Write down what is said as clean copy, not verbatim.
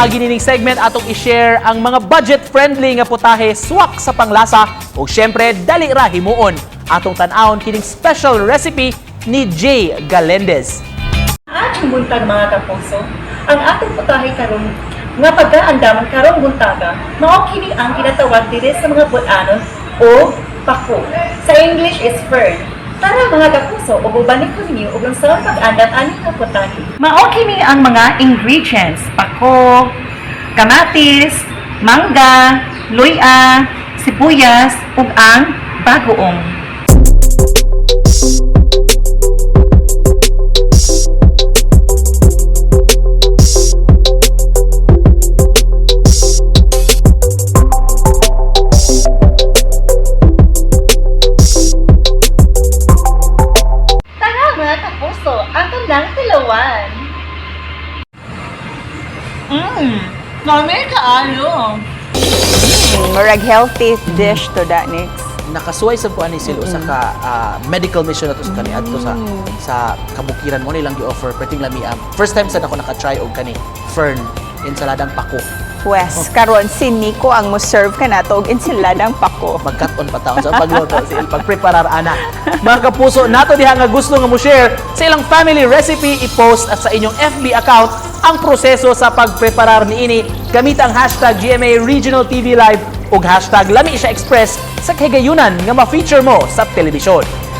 Pinaagi nining segment, atong i-share ang mga budget-friendly nga putahe, swak sa panglasa ug syempre dali ra himuon. Atong tan-awon kining special recipe ni Jay Galendez. Maayong buntag, mga kapuso. Ang atong putahe karon nga pagaandaman karong buntaga, mao kini ang ginatawag diri sa mga Bol-anon o pako. Sa English is fern. Tara, mga kapuso, ug ubanin ko ninyo ug unsaon pag-andam ani nga putahe. Mao kini ang mga ingredients: pako, kamatis, mangga, luya, sibuyas ug ang bagoong. Tara, mga kapuso, ato nang tilawan. Lami kaayo. Murag healthy dish to that, Nix. Nakasuway sa kuan ni sila usa ka medical mission nato sa kani adto sa kabukiran mo nilang gi-offer, perting lami. First time sad ako naka-try og kani fern ensaladang pako. Pwes, karon si Nico ang mo-serve ka nato og ensaladang pako. Magkat-on pa taon sa pagluto si pagpreparar ana. Mga kapuso, nato diha nga gusto nga mo share sa ilang family recipe, i-post at sa inyong FB account ang proseso sa pagpreparar niini gamit ang #GMARegionalTVLive ug #LamiSiyaExpress sa kahigayunan nga ma-feature mo sa telebisyon.